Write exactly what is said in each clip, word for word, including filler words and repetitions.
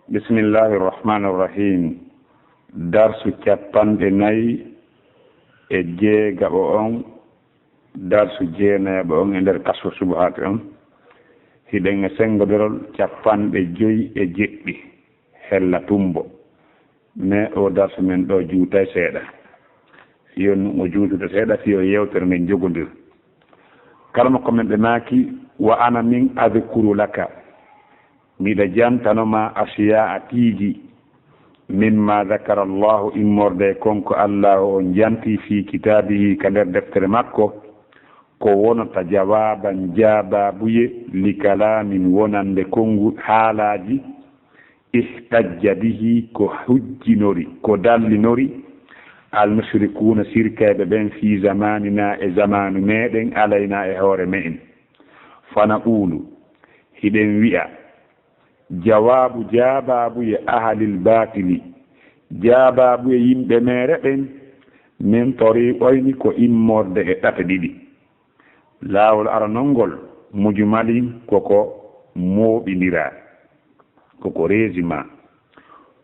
Bismillahi irrahmani irrahim. Darsu capanɗe nayi e jeegaɓo on, darsu jeenayaɓo on e nder kasfu subuhaat on. Hiɗen e senngodorol capanɗe joy e jeɗɗi, hella tumbo. Mais o darsu men ɗo juutay seeɗa. Fiyo nun o juutude seeɗa, fiyo yewtere nden jogondir. Kala mo ko men ɓe maaki, wa ana min adhkuru laka. Miɗa jantano ma asiya a piiji. Mimma dhakara Allahu immorde e kon ko Allahu on janti fi kitaabihi ka nder deftere makko. Ko wonata jawaaban jaabaabuye li kalaamin wonande konngu haalaaji. Ihtajja bihi ko hujjinori, ko dallinori. Al mushrikuuna sirkayɓe ɓen fi zamanina e zamanu meɗen alayna e hoore me'en. Fa naqulu, hiɗen wi'a, jawaabu jaabaabuye ahalil baatili, jaabaabuye yimɓe meere ɓen, min tariqoyni ko immorde e ɗate ɗiɗi. Laawol aranol ngol, mujmalin koko mooɓindiraa, koko résumé.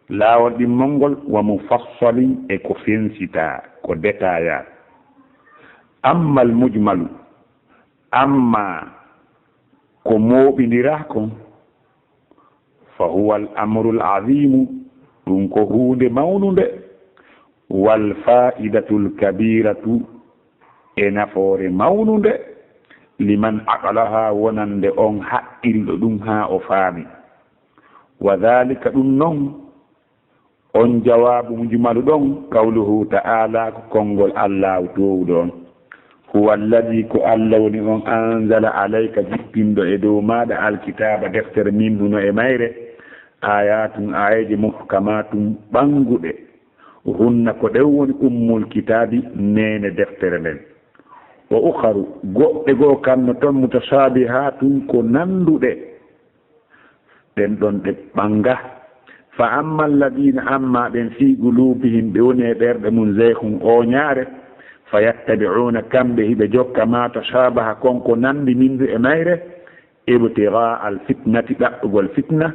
Laawol ɗimmol ngol, wa mufassalin e ko fensitaa, ko détaillé. Ammal mujmalu, amma ko mooɓindiraa kon, fa huwa al amru al azimu, ɗum ko huunde mawnunde, wal faidatul kabiratu, e nafoore mawnunde, liman aqalaha, wonande on haqqilɗo ɗum haa o faami. Wa dhalika, ɗum non, on jawaabu mujmalu ɗon, qawluhu ta'ala, ko konngol Allaahu toowuɗo on. Huwa alladhi, ko Alla woni on, anzala alayka, jippinɗo e dow maaɗa, alkitaaba, deftere, minhu, no e mayre, ayatun, aayeeje, muhkamatun, ɓannguɗe. Hunna, ko ɗen woni ummul kitaabi, neene deftere nden. Wa ukharu, goɗɗe goo kan no ton, mutashabihatun, ko nannduɗe. Ɗen ɗon ɗe ɓannga. Fa amma alladina, amma ɓen, fi qulubihim, ɓe woni e ɓerɗe mum, zaykhun, ooñaare, fa yattabi'una, kamɓe hiɓe jokka, ma tashabaha, kon ko nanndi, minhu, e mayre, ibtigaa al fitnati, ɗaɓɓugol fitna,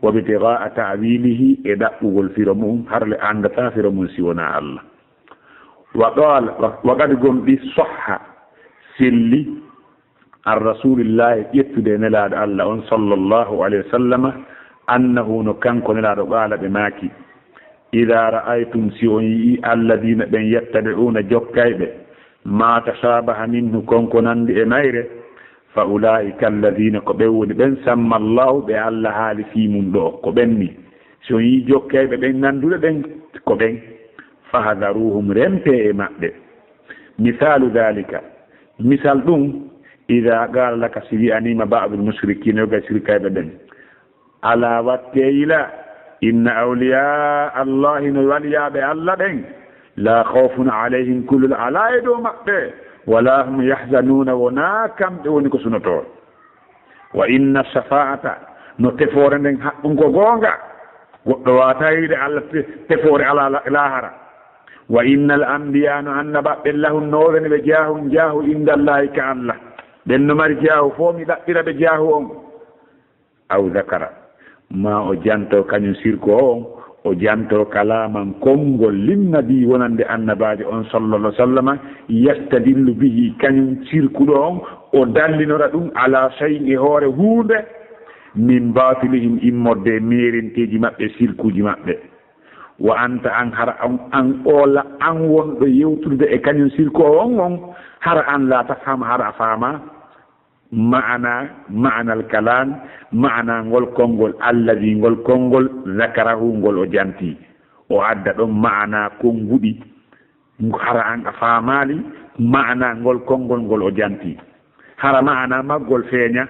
wa ibtigaa ta'wilihi, e ɗaɓɓugol firo mu'um, hara le anndataa firo mum si wonaa Allah. Wa qaala, wa, wa qad gomɗi, sahha, selli, an rasulillahi, ƴettude e Nelaaɗo Allah on, sallallahu alayhi wa sallama, annahu, no kanko Nelaaɗo, qaala, ɓe maaki, idaa ra'aytum, si on yi'ii, alladina, ɓen, yattabi'una, jokkayɓe, ma tashabaha minhu, kon ko nanndi e mayre, fa ulaika alladina, ko ɓen woni ɓen, samma Allahu, ɓe Allah haali fii mum ɗo, ko ɓen ni. Si on yi'ii jokkayɓe ɓen nannduɓe ɓen, ko ɓen. Fahdaruhum, rentee e maɓɓe. Misaalu dhalika, misal ɗum, idaa qaala laka, si wi'aniima ba'dul mushrikina, yoga sirkayɓe ɓen, alaa, wattee yila, inna awliyaa Allahi, no waliyaaɓe Allah ɓen, laa khawfun alayhim, kulol alaa e dow maɓɓe, walaa hum yahzanuuna, wonaa kamɓe woni ko sunotoo. Wa inna shafaa'ata, no tefoore nden haqqun ko goonga, goɗɗo waawataa yiide Allah te-, tefoore alaa la-, laahara. Wa innal anbiyaa, no annabaaɓe ɓen, lahun, no woni ɓe, jaahun, jaahu, indallahi, ka Allah. Ɓen no mari jaahu, fo mi ɗaɓɓira ɓe jaahu on. Aw dhakara, maa o janto kañum sirku o on, o janto kalaaman konngol, linnabi, wonande annabaajo on, sallallahu alaihi wa sallama, yastadillu bihi, kañum sirkuɗo on, o dallinora ɗum, ala shay'in, e hoore huunde, min batilihim, immorde e meerenteeji maɓɓe, sirkuuji maɓɓe. Wa anta, an, hara an, an oola, an wonɗo yewtude e kañum sirku o on on, hara an la tafham, hara a faamaa. Ma'ana, ma'anal kalam, ma'ana ngol konngol, alladhi, ngol konngol, dhakarahu, ngol o janti. O adda ɗon ma'ana konnguɗi, hara an a faamaali ma'ana ngol konngol, ngol o janti. Hara ma'ana maggol feeña.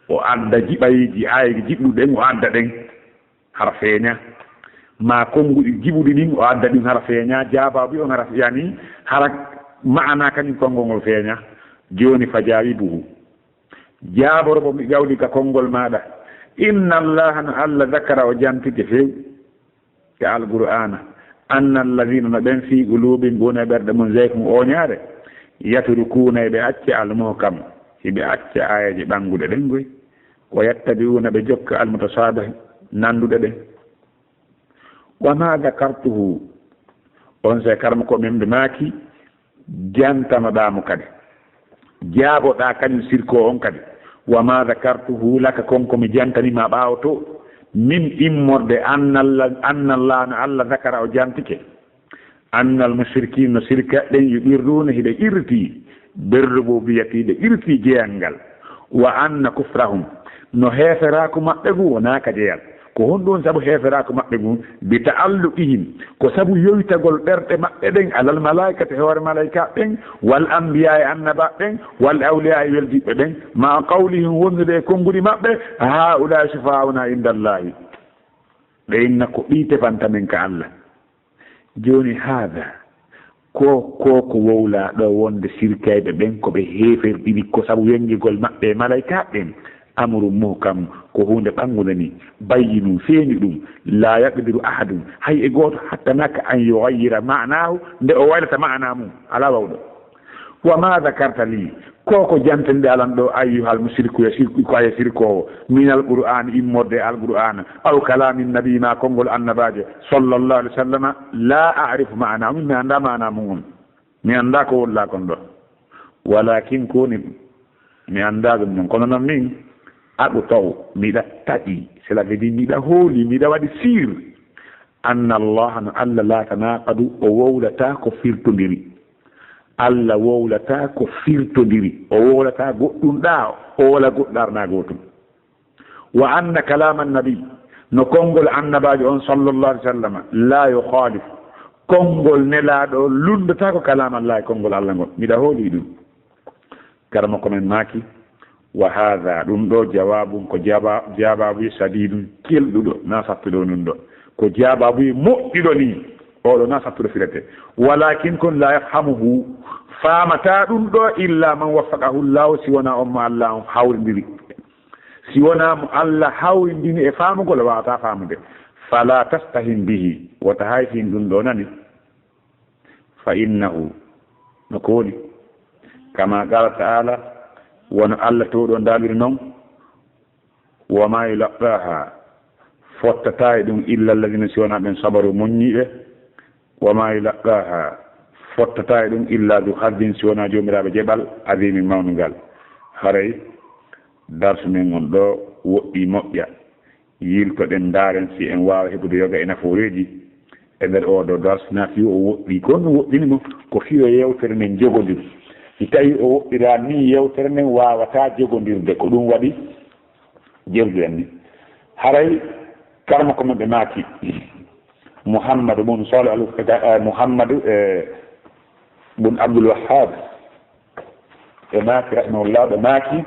O adda jiɓayeeji, aayeeji jiɓɗuɗi ɗen, o adda ɗen. Hara feeña. Ma konnguɗi jiɓuɗi ɗin, o adda ɗin, hara feeña. Jaabaabu on, hara, yani, hara ma'ana kañum konngol ngol feeña. Jooni, fa jaawibuhu. Jaaboro mo mi gawdi ka konngol maaɗa. Inna Allaha, no Allah, dhakara, o jantike few ka Alqur'aana. Anna alladhina, no ɓen, fi qulubihim, woni e ɓerɗe mum, zayghun, ooñaare. Yatrukuuna, eɓe acca, al-muhkam, eɓe acca aayeeje ɓannguɗe ɗen goy. Wa yattabi'una, ɓe jokka, al-mutashabih, nanduɗe ɗen. Wa ma dhakartuhu, on se karma ko men ɓe maaki, jantanoɗaa mo kadi. Jaaboɗaa kañum sirko on kadi. Wa ma dhakartuhu laka, kon ko mi jantani ma ɓaawo to, min immorde annalla, annalla no Allah dhakara o jantike. Annal mushrikiina, no sirkaaɓe ɓen, yuqirruuna, hiɓe qirritii, bir rububiyyati, ɓe qirritii jeyal ngal. Wa anna kufrahum, no heeferaaku maɓɓe ngun wonaa ka jeyal. Ko honɗun sabu heeferaaku maɓɓe ngun? Bi ta'alluqihim, ko sabu yoytagol ɓerɗe maɓɓe ɗen, alal malaa'ikati, e hoore malaa'ikaaɓe ɓen, wal anbiyaa, e annabaaɓe ɓen, wal awliyaa, e weldiiɓe ɓen, ma'a qawlihim, wondude e konnguɗi maɓɓe, haa'ulaa'i shufahaa'una inda Allaahi. Ɓe inna ko ɓii tefanta men ka Allah. Jooni, haada, ko, ko, ko wowlaa ɗoo wonde sirkayɓe ɓen ko ɓe heeferɗini ko sabu wengigol maɓɓe e malaykaaɓe ɓen, amrun muhkam, ko huunde ɓanngunde ni, bayyinun, feeñuɗun, laa yaqdiru ahadun, hay e gooto hattanaaka an yughayyira ma'naahu, nde o waylata ma'anaa mun, alaa wawɗo. Wa ma dhakarta li, ko ko jantaniɗaa lan ɗoo, ayyuhal mushriku, ya shirku, ko a ya shirkoowo, minal qur'aani, immorde e alqur'aana, aw kalaami nabi, maa konngol annabaajo, sallallahu alayhi wa sallama, laa a'rifu ma'anaa, min mi anndaa maanaa mun on. Mi anndaa ko wowluɗaa kon ɗoo. Walaakin ko woni, mi anndaa ɗum non. Kono non min, aquta'u, miɗa taƴi, cela veut dire miɗa hooli, miɗa waɗi siir. Anna Allaha, no Allah, laa tanaaqadu, o wowlataa ko firtondiri. Allah wowlataa ko firtondiri. O wowlataa goɗɗun ɗaa, o wowla goɗɗo arnaa gootun. Wa anna kalaama nabi, no konngol annabaajo on sallallahu alayhi wa sallam, laa yukhalif, konngol nelaaɗo on lunndataa ko kalaama Allah, konngol Allah ngol. Miɗa hooli ɗum. Karamoko men maaki, wa haadha, ɗum ɗoo jawaabun, ko jaba-, jaabaabu sadiidun, kelɗuɗo, na sattuɗo nun ɗoo. Ko jaabaabu moƴƴuɗo nii, oo ɗoo na sattuɗo filete. Walaakin kon laa yafhamuhu, faamataa ɗum ɗoo, illaa man waffaqahu Allahu, si wonaa on mo Allah on hawrindiri. Si wonaa mo Allah hawrindini e faamugol, waawataa faamude. Falaa tastahin bihi, wota hayfin ɗum ɗoo nani. Fa innahu, no ko woni, kama qala ta'ala, wano Allah towɗo daaliri non, wa ma yulaqqaha, fottataa e ɗum illa alladhina, si wonaa ɓen sabaru, muññiiɓe, wa ma yulaqqaha, fottataa e ɗum illa dhu hazzin, si wonaa joomiraaɓe jeɓal, adhimin, mawnungal. Haray darsu men on ɗoo woɗɗii moƴƴa. Yiltoɗen, ndaaren si en waawa heɓude yoga e nafooreeji e nder oo ɗoo darsu. Na fii o woɗɗii, ko no woɗɗini mo, ko fii o yewtere nden jogondir. Si tawii o woɗɗiraani nii, yewtere nden waawataa jogondirde. Ko ɗum waɗi jerduɗen ni. Haray karamoko men ɓe maaki, Muhammadu bun Salih al, eh, Muhammadu, eh, bun Abdul Wahhab, ɓe maaki, rahimahullah, ɓe maaki,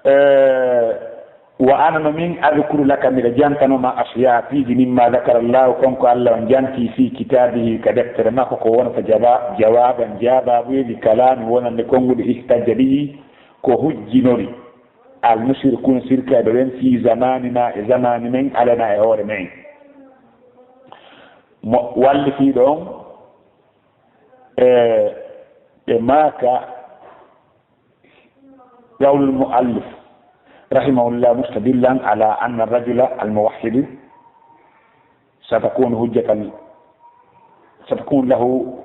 Eh, wa ana, no min, adkuru laka, miɗa jantano ma, ashyaa, piiji, mimma dakara Allahu, kon ko Allah on janti, fi kitaabihi, ka deftere makko, ko wonata jaba-, jawaaban, jaabaabuye, li kalaami, wonande konnguɗi, ihtajja bihi, ko hujjinori, al mushrikuuna, sirkayɓe ɓen, fi zamanina, e zamani men, alana, e hoore men. Mo wallifiiɗo on, e ɓe maaka, قول المؤلف رحمه الله مستدلا على أن الرجل الموحد ستكون حجة، ستكون له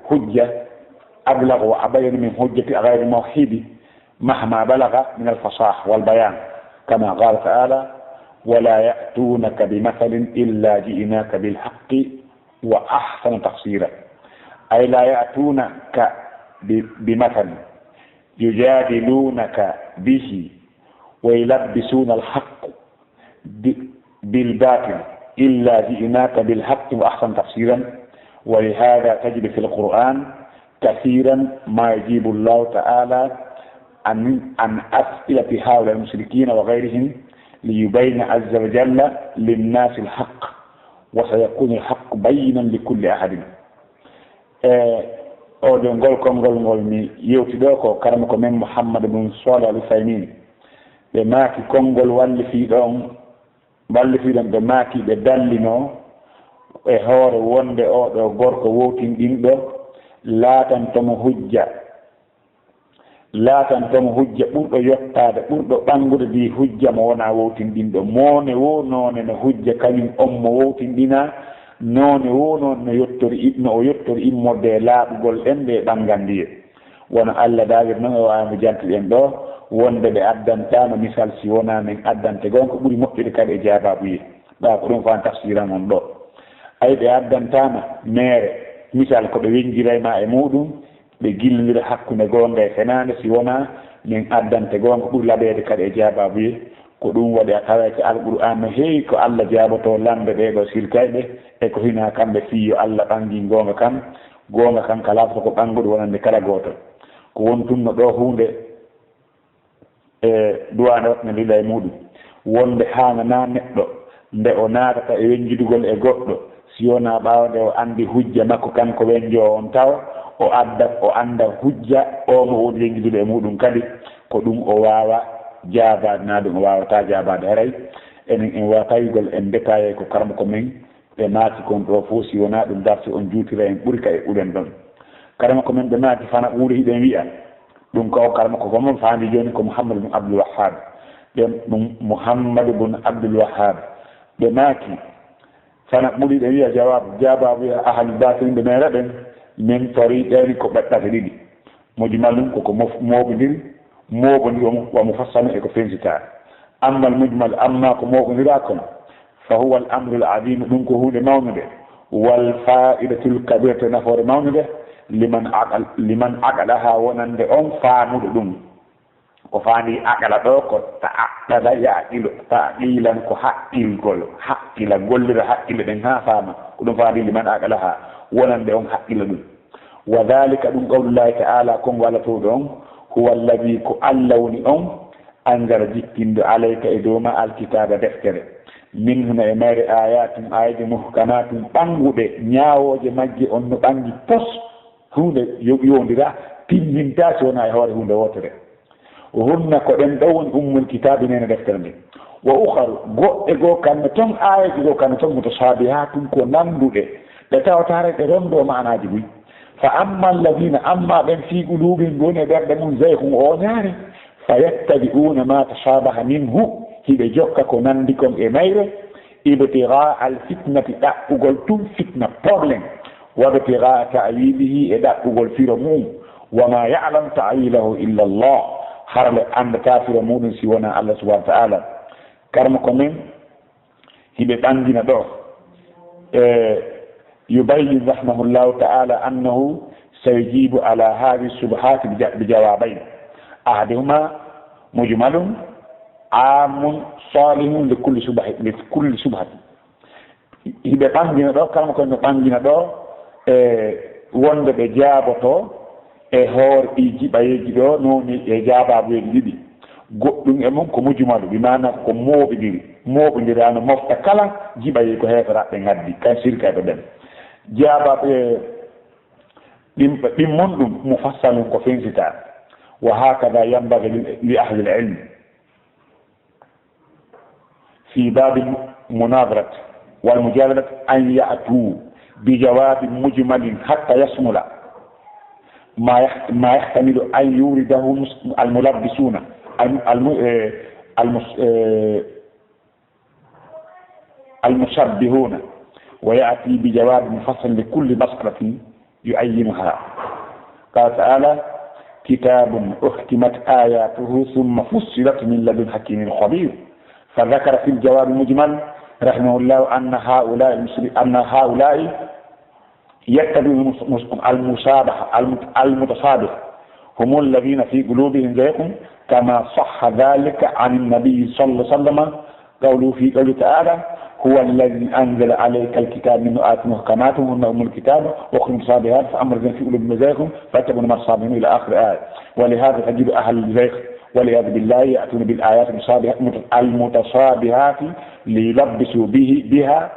حجة أبلغ وأبين من حجة غير الموحد مهما بلغ من الفصاحة والبيان، كما قال تعالى: ولا يأتونك بمثل إلا جئناك بالحق وأحسن تفسيرا، أي لا يأتونك ب-، بمثل يجادلونك به ويلبسون الحق ب-، بالباطل، إلا جئناك بالحق وأحسن تفسيرا. ولهذا تجد في القرآن كثيرا ما يجيب الله تعالى عن، عن أسئلة هؤلاء المشركين وغيرهم ليبين عز وجل للناس الحق، وسيكون الحق بينا لكل أحد. E oo ɗoo, ngol konngol ngol mi yewti ɗoo, ko karamoko men Muhammad bun Salih al Uthaymin. Ɓe maaki konngol wallifiiɗo on, wallifiiɗo on, ɓe maaki ɓe dallinoo e hoore wonde oo ɗoo gorko wowtinɗinɗo laatanto mo hujja Laatanto mo hujja ɓurɗo yottaade, ɓurɗo ɓanngude ndi hujja mo wonaa wowtinɗinɗo. Moone wo noone no hujja kañum on mo wowtinɗinaa, noone wo noon no yottori, no o yottori immorde e laaɓugol ɗen ɗe ɓanngandiye. Wano Alla daawir non e waawi mo jantuɗen ɗoo, wonde ɓe addantaano misal si wonaa men addante goonga ko ɓuri moƴƴude kadi e jaabaabuye. Ɓaa ko ɗum faan tafsiran on ɗoo. Ay ɓe addantaama meere, misal ko ɓe wenjiray ma e muuɗum, ɓe gillindira hakkunde goonga e fenaande, si wonaa min addante goonga ɓuri laɓeede kadi e jaabaabuye. Ko ɗum waɗi a taway ka Alqur'aan no heewi ko Alla jaabotoo lamɓe ɓee ɗoo sirkayɓe, e ko hinaa kamɓe fii yo Alla ɓangin goonga kan, goonga kan ka laatoto ko ɓannguɗo wonande kala gooto. Ko wontunno ɗoo huunde e duwaande waɗnde lila e muuɗum, wonde haananaa neɗɗo nde o naatata e wenjidugol e goɗɗo, si wonaa ɓaawo nde o anndi hujja makko kanko wenjoowo on tawa, o adda, o annda hujja o mo woni wenjidude e muuɗum kadi, ko ɗum o waawa jaabaade, naa ɗum o waawataa jaabaade. Haray enen en waawa tawigol en détaillé ko karamoko men ɓe maaki kon ɗoo fof, si wonaa ɗum darsi on juutira en ɓuri ka e ɓuren ɗon. Karamoko men ɓe maaki fana ɓuuri hiɗen wi'a. Ɗum ko o karamoko ko mon faandi jooni ko Muhammadu bun Abdul Wahhab. Ɓe ɗum Muhammadu bun Abdul Wahhab. Ɓe maaki, fana ɓuri ɓe wi'a jawaabu, jaabaabu ya ahal baatini ɓe meera ɓen, min tori ɗeeni ko ɓe ɗate ɗiɗi. Mujmalun ko ko mof-, mooɓondiri, mooɓondiri wa mu-, wa mufassalun e ko fensita. Amma al mujmal, amma ko mooɓondiraa kon, fa huwa al amru al azim, ɗum ko huunde mawnunde. Wal fa'idatul kabira, to nafoore mawnunde, liman aqal-, liman aqalaha, wonande on faamuɗo ɗum. Ko faandi aqala ɗoo ko ta'aqqala ya'qilu, ta'qilan ko haqqilgol, haqqila, gollira haqqille ɗen haa faama. Ko ɗum faandi liman aqalaha, wonande on haqqila ɗum. Wa dhalika, ɗum qawlullahi ta'ala, konngol Alla toowɗo on, huwa alladhi, ko Alla woni on, anzala, jippindo, alayka, e dow ma, alkitaaba, deftere, minhu, na e mayre, ayatun, aayeeje, muhkamatun, ɓannguɗe, ñaawooje majje on no ɓanngi pos, huunde yo-, yowndira, timminta si wonaa e hoore huunde wootere. Hunna, ko ɗen ɗoo woni ummul kitaabi, neene deftere nden. Wa ukharu, goɗɗe goo kanne ton, aayeeje goo kanne ton, mutashabihatun, ko nannduɗe, ɗe tawata haray ɗe ronndoo maanaaji buy. Fa amma alladhina, amma ɓen, fi qulubihim, woni e ɓerɗe mum, zayghun, ooñaare, fa yattabi'una ma tashabaha minhu, hiɓe jokka ko nanndi kon e mayre, ibtigha al fitnati, ɗaɓɓugol tun fitna, problème, wa ibtigha ta'wilihi, e ɗaɓɓugol firo mum, wa ma ya'lamu ta'wilahu illa Allah, hara le anndataa firo muɗum si wonaa Allah subhanahu wa ta'ala. Karamoko men, hiɓe ɓanngina ɗoo, e, yubayyin rahimahullahu ta'ala annahu sayujibu ala hadhihi shubhati bi ja-, bi jawabayn. Ahaduhuma mujmalun, amun, salihun li kulli shubha-, li kulli shubhatin. Hiɓe ɓanngina ɗoo, karamoko en no ɓanngina ɗoo, e, wonde ɓe jaaboto e hoore ɗii jiɓayeeji ɗoo, noon e jaabaabuyeeji ɗiɗi. Goɗɗum e mum ko mujmalu, bi maana ko mooɓindiri, mooɓindira no mofta kala jiɓayee ko heeferaaɓe ngaddi, kan sirkayɓe ɓen. Jaabaaɓe ɗin, ɗin mon ɗum mufassalun ko fensitaa. Wa hakada yanbaghi li, li ahli al-ilm. في باب المناظرة والمجادلة أن يأتوا بجواب مجمل حتى يشمل ما يح-، ما يحتمل أن يورده المس-، الملبسون الم-، الم-، آه، المس-، آه، المشبهون، ويأتي بجواب مفصل لكل مسألة يعينها. قال تعالى: كتاب أحكمت آياته ثم فصلت من لدن حكيم خبير. فذكر في الجواب المجمل رحمه الله أن هؤلاء المسل-، أن هؤلاء يتبعون المس-، مس-، المشابهة، المت-، المتشابه، هم الذين في قلوبهم زيغ، كما صح ذلك عن النبي صلى الله عليه وسلم، قوله في قوله تعالى: هو الذي أنزل عليك الكتاب منه آيات محكمات هن أم الكتاب وأخر متشابهات فأما الذين في قلوبهم زيغ فيتبعون ما تشابه منه إلى آخر الآية. ولهذا تجد أهل الزيغ والعياذ بالله يأتون بالآيات المتشابهة-، المتشابهات ليلبسوا به، بها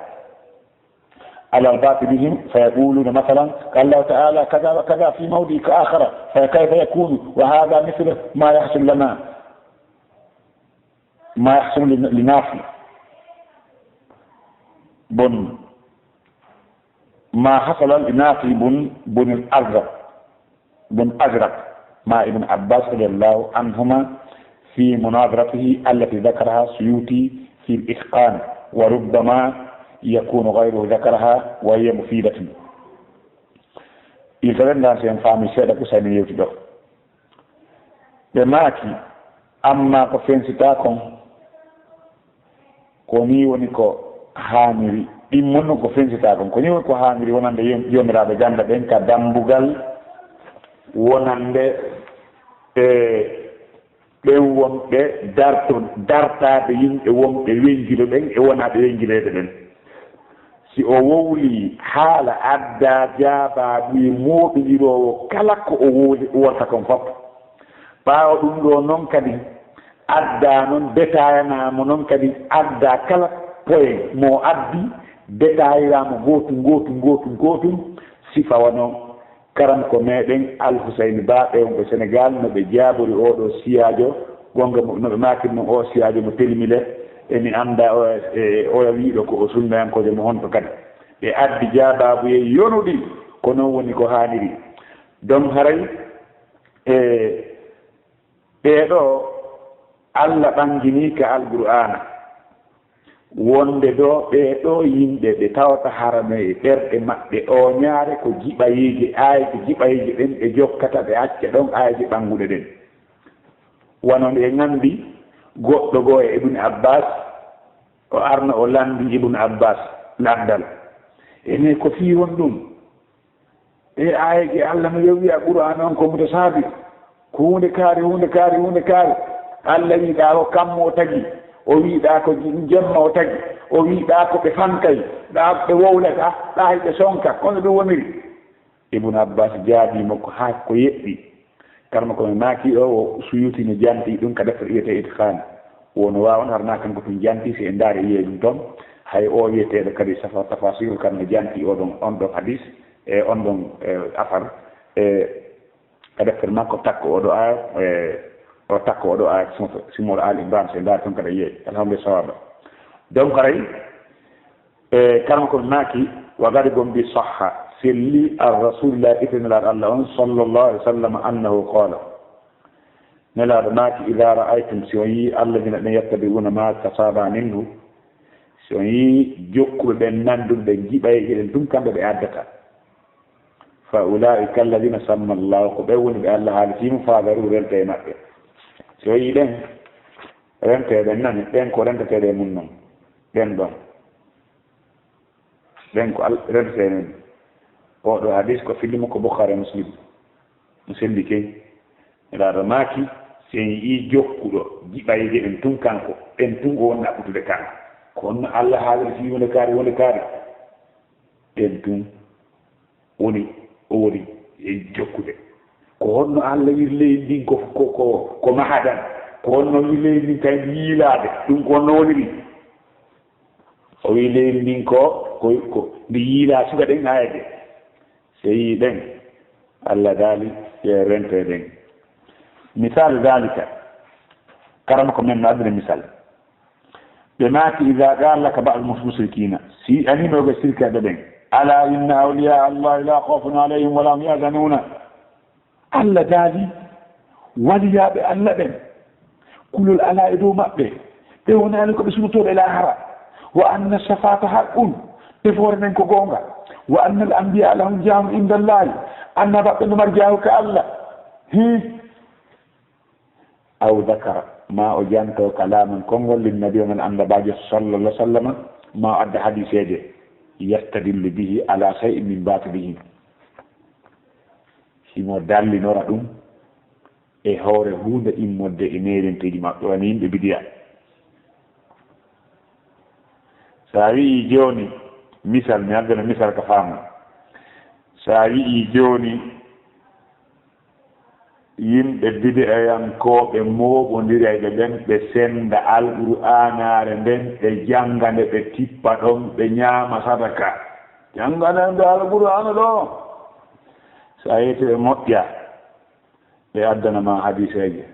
على باطلهم فيقولون مثلا: قال الله تعالى كذا وكذا في موضع آخر، فكيف يكون وهذا مثل ما يحصل لنا؟ ما يحصل لن-، لنافي بن، ما حصل لنافي بن، بن الأزرق، بن أزرق. مع ابن عباس رضي الله عنهما في مناظرته التي ذكرها السيوطي في الإتقان، وربما يكون غيره ذكرها وهي مفيدة. Il fallait ngaan si en faami seeɗa ko sani yewti ɗo. Ɓe maaki, amma ko fensita kon, ko nii woni ko haaniri. Ɗimmo non ko fensita kon, ko nii woni ko haaniri wonande yom-, yoomiraaɓe gannda ɓen ka dambugal wonande e ɓen wonɓe darto-, dartaaɓe yimɓe wonɓe wenjude ɓen e wonaaɓe wenjudeede ɓen. Si o wowlii haala addaa jaabaabu e mooɓindiroowo kala ko o wowli, wowlata kon fof. Ɓaawo ɗum ɗoo non kadi, addaa non, detaayanaama non kadi, addaa kala poye mo addi, detaayiraama gootum, gootum, gootum, gootum, sifa wano karamoko meɗen Al Husayni Ba, ɓe wonɓe Senegal, no ɓe jaabori oo ɗoo siyaajo, wonga mo, no ɓe maakiri non oo siyaajo mo telmile, e mi annda o, e, oya wiiɗo ko o sunnayankoojo mo honto kadi. Ɓe addi jaabaabuye yonuɗi, ko non woni ko haaniri. Donc haray, e, ɓee ɗoo, Alla ɓanginii ka Alqur'aana, wonde ɗoo, ɓee ɗoo yimɓe ɓe tawata hara no e ɓerɗe maɓɓe ooñaare ko jiɓayeeje, aayeeje jiɓayeeje ɗen ɓe jokkata, ɓe acca ɗon aayeeje ɓannguɗe ɗen. Wano nde en anndi, goɗɗo goo e Ibn Abbas, o arno o lanndi Ibn Abbas lanndal. Ene ko fii honɗum? E aayeeje Alla no yo wi'a Qur'aana on ko mutasaabi, ko huunde kaari, huunde kaari, huunde kaari. Alla wi'i ɗaa ko kammu o tagi, o wi'i ɗaa ko jemma o tagi, o wi'i ɗaa ko ɓe fankay, ɗaa ɓe wowlata, ɗaa hiɓe sonka, kono ɗum woniri. Ibn Abbas jaabii mo ko haa ko yeɗɗi. Karamoko men maaki o, o Suyuti no janti ɗum ka deftere wiyetee Itqaan. Won waawan harnaa kanko tun janti, si en ndaari yi'ee ɗum ton. Hay o wiyeteeɗo kadi Safa Tafasir kan no janti o ɗon, on ɗon hadis, e on ɗon, e, afar, e, ka deftere makko takko oɗo aya, e, o takko oɗo aya, simo, simo Ali Imran, si en ndaari ton kadi yi'ee. Alhamdulillah, sawaba. Donc, haray, E, karamoko maaki, wa gadi gom bi sahha, selli an Rasulillah, ite Nelaaɗo Alla on, sallallahu alaihi wasallam, annahu qala. Nelaaɗo maaki, idha ra'aytum, si on yii, alladhina ɓen yattabi'una ma tashabaha minhu, si on yii jokkuɓe ɓen, nanduɓe ɓen, jiɓayeeje ɗen tun kamɓe ɓe addata. Fa ulaika alladhina samma Allah, ko ɓen woni ɓe Alla haali fii mun, fahdaru, rente e maɓɓe. Si on yii ɓen, rente e ɓen nani, ɓen ko renteteeɗo e mun non, ɓen ɗon. Ɓen ko Al-, renteteeɗo en. Oo ɗoo hadis ko fillimo ko Bukhari e Muslim. Mo selli key. Nelaaɗo maaki, si en yi'ii jokkuɗo jiɓayeeje ɗen tun kanko, ɓen tun o woni ɗaɓɓutude kanko. Ko honno Alla haaliri fii wonde kaari, wonde kaari? Ɓen tun woni o woni e jokkude. Ko honno Alla wi'i leydi ndin ko, ko, ko, ko mahadan? Ko honno wi'i leydi ndin kay ndi yiilaade? Ɗum ko honno woniri? O wi'i leydi ndin ko, ko, ko ndi yiilaa suka ɗen aayeeje. Si yii ɗen, Alla daali, yo rento e ɗen. Misaalu daalika, karamoko men no addana misal. Ɓe maaki, "Iza qala laka ba'dul mushrikina", si anii ma yoga sirkaaɓe ɓen, "Ala inna awliya Allahi la khawfun alayhim wa la hum yahzanuna." Alla daali, waliyaaɓe Alla ɓen, kulol alaa e dow maɓɓe, ɓe wonaali ko ɓe sunotooɓe laahara. "Wa anna shafaata haqqun", tefoore nden ko goonga. "Wa anna al anbiya lahum jahun inda Allahi", annabaaɓe no mari jaahu ka Alla. Hi. Aw dakara, ma o janto kalaman konngol, linnabi, on annabaajo, sallallahu alaihi wasallam, ma o adda hadiseeje, yastadillu bihi ala shay'in min batilihim. Himo dallinora ɗum e hoore huunde immorde e neerenteeji maɓɓe, wano yimɓe bidiya. So a wi'i jooni, misal, mi addana misal ka faamu. So a wi'i jooni, yimɓe bidi'ayankooɓe mooɓondirayɓe ɓen, ɓe senda Alqur'aanaare nden, ɓe jannga nde, ɓe tippa ɗon, ɓe ñaama sadaka. Jannganen ɓe Alqur'aana ɗo. So a yetti ɓe moƴƴa, ɓe addana ma hadiseeje.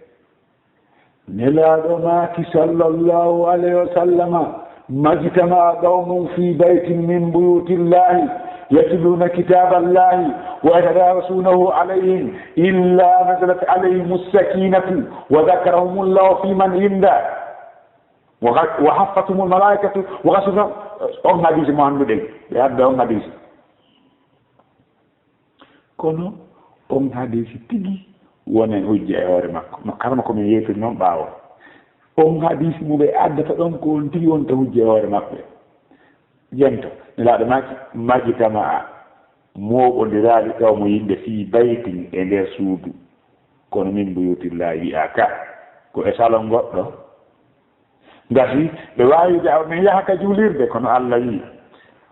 Nelaaɗo maaki, sallallahu alayhi wa sallama, "Majtama'a qawmun fi baytin min buyutillahi yatluna kitaballahi ويتدارسونه عليهم إلا نزلت عليهم السكينة وذكرهم الله فيمن عنده وغ-، وحفتهم الملائكة وغشيتهم. On hadisi mo annduɗen, ɓe adda on hadisi. Kono on hadisi tigi wonen hujja e hoore makko. No karma ko min yeetiri noon ɓaawo. On hadisi mo ɓe addata ɗon ko on tigi wonta hujja e hoore maɓɓe. Jento, Nelaaɗo maaki, "Majtama'a, mooɓondiraaɗi qawmu yimɓe fii baytin e nder suudu, kono min buyuutillaahi wi'aaka, ko e salon goɗɗo." Ngati ɓe waawi wi'ude, "Awa min yaha ka juulirde," kono Allah wi'i,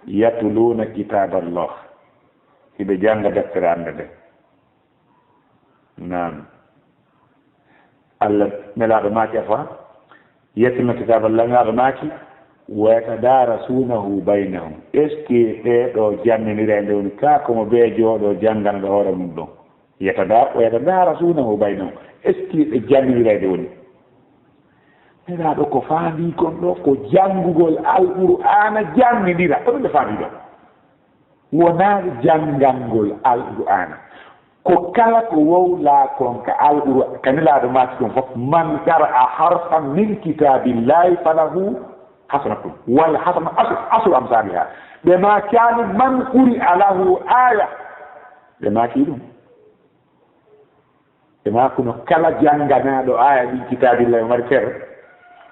"Yatluuna kitaaballah." Hiɓe jannga deftere Alla nden. Naam. Allah Nelaaɗo maaki, afa, yatluuna kitaaballah, Nelaaɗo maaki, "Wa yatadaarasuunahu baynahum." Est-ce que ɓee ɗoo janninira e nde woni ka ko mo bee jooɗoo janngana ɗo hoore mum ɗon? Yatada-, "Wa yatadaarasuunahu baynahum." Est-ce que ɓe janninira e nde woni? Nelaaɗo ko faandi kon ɗo, ko janngugol Alqur'aana jannindira. Ko ɗum ɓe faandi ɗo. Wonaa janngangol Alqur'aana. Ko kala ko wowlaa kon ka Alqur'aana, ka Nelaaɗo maaki ɗum fof, "Man qara'a harfan min kitaabillahi falahu hasanatun, wal hasana asru, asru amsaliha." Ɓe maakaali, "Man quri'a lahu aya." Ɓe maaki ɗum. Ɓe maaki no kala jannganaaɗo aya min kitaabillahi o mari tere.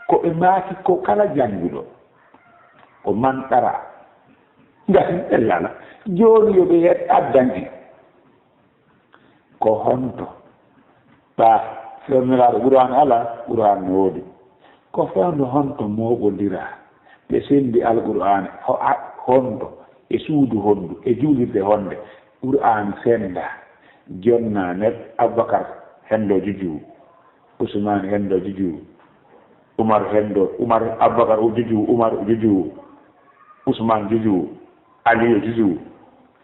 Ko ɓe maaki ko kala jannguɗo. Ko man qara'a. Ngati ɓe lala. Jooni yo ɓe yet addan en. Ko honto? Ɓa fewniraaɗo Qur'aan alaa, Qur'aan no woodi. Ko fewndo honto mooɓondiraa? Ɓe senndi Alqur'aane, ho-, a-, honto? E suudu hondu? E juulirde honde? Qur'aan senndaa. Jonnaa neɗɗo, Abubakar henndo juju, Usmaan henndo juju, Umar henndo, Umar, Abubakar o juju, Umar o juju, Usmaan juju, Aliyu juju,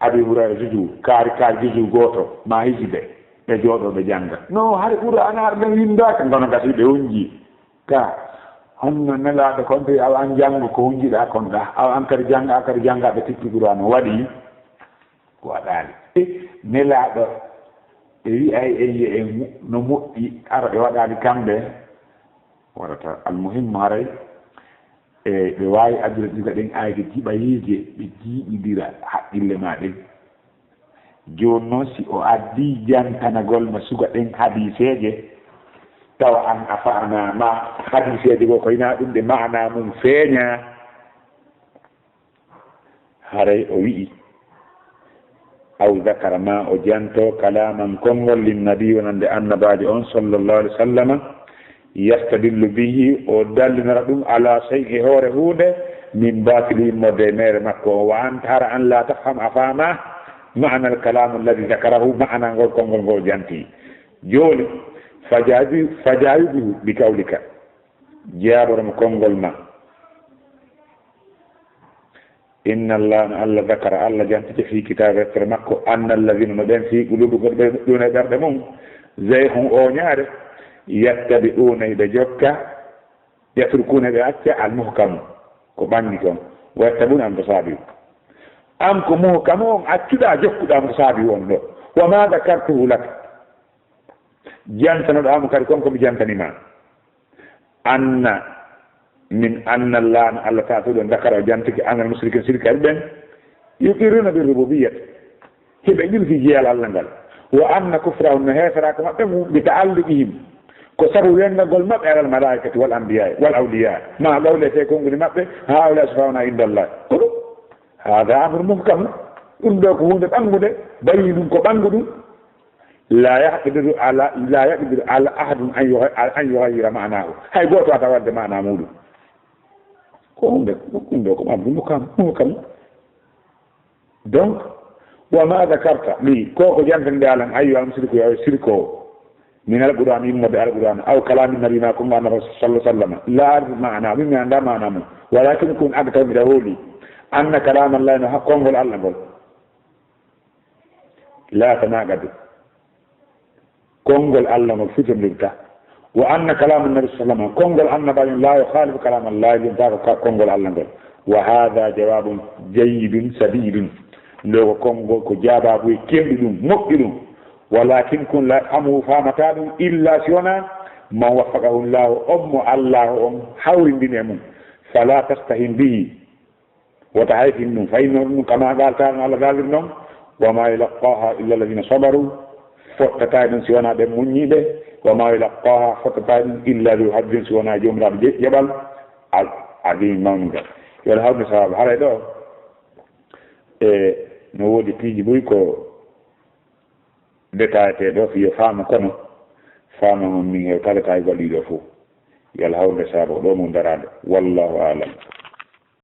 Abi Hurayra juju, kaari kaari juju gooto, maa hiji ɓe, ɓe jooɗoo ɓe jannga. No, hari Qur'aana ar ɓe winndaaka, kono gasi ɓe hunji. Ka, honno Nelaaɗo kon tawi awa an janngo ko hunjiɗaa kon ɗa, awa an kadi jannga, a kadi jannga ɓe tikki Qur'aana waɗi, ko waɗaali. E Nelaaɗo, ɓe wi'ay en yo en mu-, no moƴƴi, ara ɓe waɗaali kamɓe, warata almuhimmu haray, e ɓe waawi addude ɗiga ɗen ayde jiɓayeeje, ɓe jiiɓidira haqqille ma ɗen. Jooni noon, si o addii jantanagol ma suga ɗen hadiiseeje, tawa an a faamaama hadiiseeje goo, ko hinaa ɗum ɗe maanaa mum feeñaa. Haray o wi'i, aw zakara, ma o janto, kalaaman konngol, linnabi, wonande annabaajo on, sallallahu alaihi wa sallama, yastadillu bihi, o dallinora ɗum, ala shay'in, e hoore huunde, min batili, immorde e meere makko. O wa anta, hara an, la tafham, a faama, ma'ana al-kalaam alladhi dhakarahu, ma'ana ngol konngol ngol janti. Jooni, fajaabi-, fajaawibuhu bi qawlika, jaaboro mo konngol ma. Inna Allah, no Allah, dhakara, Allah jantike, fi kitaabi, deftere makko, anna alladhina, no ɓen, fi qulubi, ko ɓe ɗum e ɓerɗe mum, zayghun, ooñaare, yattabi'una, ɓe jokka, yatrukuuna, ɓe acca, al muhkamu, ko ɓangi kon, wa yattabi'una al mutashabihu. An ko muhkamu on accuɗaa, jokkuɗaa mutashabihu on ɗo. Wa ma dhakartuhu lak, jantanoɗaa mo kadi kon ko mi jantani ma. Anna, min anna Allah, no Allah taala ɗon, dakara, o jantike, anna al mushrikin, sirkaaɓe ɓen, yuqirruna bi rububiyyati, hiɓe qirri jeeyal Allah ngal. Wa anna kufrahum, no heeferaaku maɓɓe ngun, bi ta'alluqihim, ko sabu wengagol maɓɓe, alal malaa'ikati wal anbiyaa wal awliyaa, ma gawle e konguɗi maɓɓe, haa'ulaa'i shufahaa'una inda Allah. Ko ɗum, haadha amrun muhkam, ɗum ɗo ko huunde ɓanngunde, bayyinun, ko ɓanngu ɗum. La yaqdiru ala, la yaqdiru ala ahadun an yugha-, an yughayyira ma'nahu. Hay gooto waawata waɗde maana muuɗum. Ko hunde, ko hunde ko amru muhkam, muhkam. Donc, wa ma dhakarta li, ko ko jantanɗaa lan, ayyuhal mushriku, yo sirkoowo, min al-Qur'an, immorde al-Qur'an, aw kalami nabi ma, ko annabaajo sallallahu alaihi wasallam, la a'rifu ma'nahu, min mi anndaa maana mum. Walakin kun agta, miɗa hooli, anna kalamallahi, no ha-, konngol Allah ngol. La tanaqadu. Konngol Allah ngol fitondirta. Wa anna kalama nabi sallallahu alaihi wasallam, konngol annabaajo la yukhalifu kalama Allah, lintaaka ka-, konngol Allah ngol. Wa hadha jawabun jayyidun sadidun. Nde ko konngol ko jaabaabu e kelɗi ɗum, moƴƴi ɗum. Walakin kun la yafhamuhu faamata ɗum illa si wonaa man waffaqahu Allahu, on mo Allahu on hawrindini e mum. Fala tastahin bihi, wota hayfin ɗum, fa innahu ɗum kama qala taala, no Allah gaaliri noon, wa ma yulaqqaha illa alladhina sabaru, fottata e ɗum si wonaa ɓen muññiiɓe, wa ma yulaqqaha, fottata e ɗum illa dhu hazzin, si wonaa joomiraaɗo je-, jaɓal, a-, azimin, mawningal. Yo Allah hawrinde sababu, haray ɗo, e, no woodi piiji buy ko détaillé ɗo, fiyo faama, kono faama on min hewtata kay waɗi ɗo fof. Yo Allah hawrinde sababu ɗo mum daraade. Wallahu a'lam.